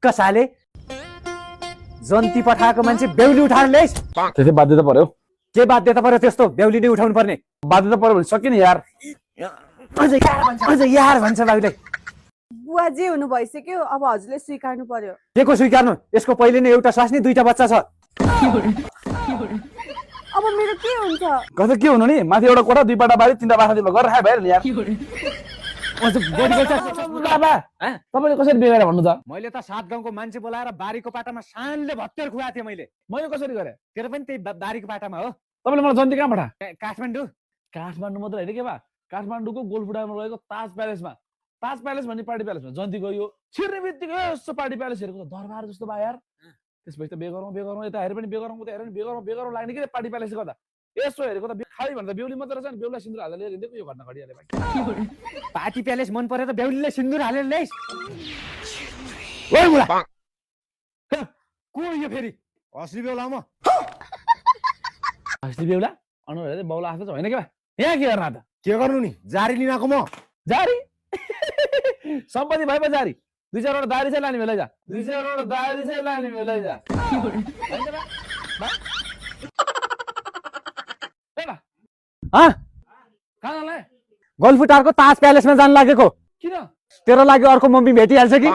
कसाले जन्ती पठाएको मान्छे बेहुली उठाएर ल्याइस्। त्यसै बाध्यता पर्यो। के बाध्यता पर्यो त्यस्तो? बेहुली नै उठाउनु पर्ने बाध्यता पर्यो भने सकिन यार। अझ यार भन्छ बाबुले। बुवा जे हुनु भइसक्यो, अब हजुरले स्वीकार्नु पर्यो। के को स्वीकार्नु? यसको पहिले नै एउटा स्वास्नी 2टा बच्चा छ। अब मेरो के हुन्छ? कस्तो के हुनु नि, माथि एउटा कोठा 2 पाटा बारी 3टा बाख्रा दिनु गरेर खाए भइहाल्यो नि यार। बाबा तपाईँले कसरी बेगाएर भन्नु त? मैले त 7 गाउँको मान्छे बोलाएर बारीको पाटामा सानले भत्तेर खुवाएको थिएँ मैले। मैले कसरी गरेँ? तेरो पनि त्यही बारीको पाटामा हो। तपाईँले मलाई जन्ती कहाँ पठा? काठमाडौँ। काठमाडौँ मात्र होइन के बा, काठमाडौँको गोलफुटामा रहेको ताज प्यालेसमा, ताज प्यालेस भन्ने पार्टी प्यालेसमा जन्ती गयो। छिर्ने बित्तिकै यस्तो पार्टी प्यालेस हेरेको त दरबार जस्तो भयो यार। त्यसपछि त बेगरौँ यता हेरे पनि बेगरौँ, उता हेरे पनि बेगरौँ लाग्ने के पार्टी प्यालेस गर्दा। यसो हेरेको त खाली भन्दा बेहुली मात्र रहेछ नि, बेहुला सिन्दुर हालेर लिएर हिँडेको यो घटना घटिहाल्यो भाइ। पार्टी प्यालेस मन पर्यो त बेहुलीले सिन्दुर हालेर ल्याइस्। ओइ बुढा को यो फेरि? असली बेहुला म। असली बेहुला अनुहार हेर्दै बाउला आएको छ होइन के बा? यहाँ के गर्न त? के गर्नु नि? जारी लिन आएको म। जारी सम्पत्ति भए पो जारी। 2-4 वटा दारी चाहिँ लाने बेला जा, 2-4 वटा दारी चाहिँ लाने बेला जा। कहाँ जाने? गोलफुटारको ताज प्यालेसमा जान लागेको। किन? तेरो लागि अर्को मम्मी भेटिहाल्छ कि?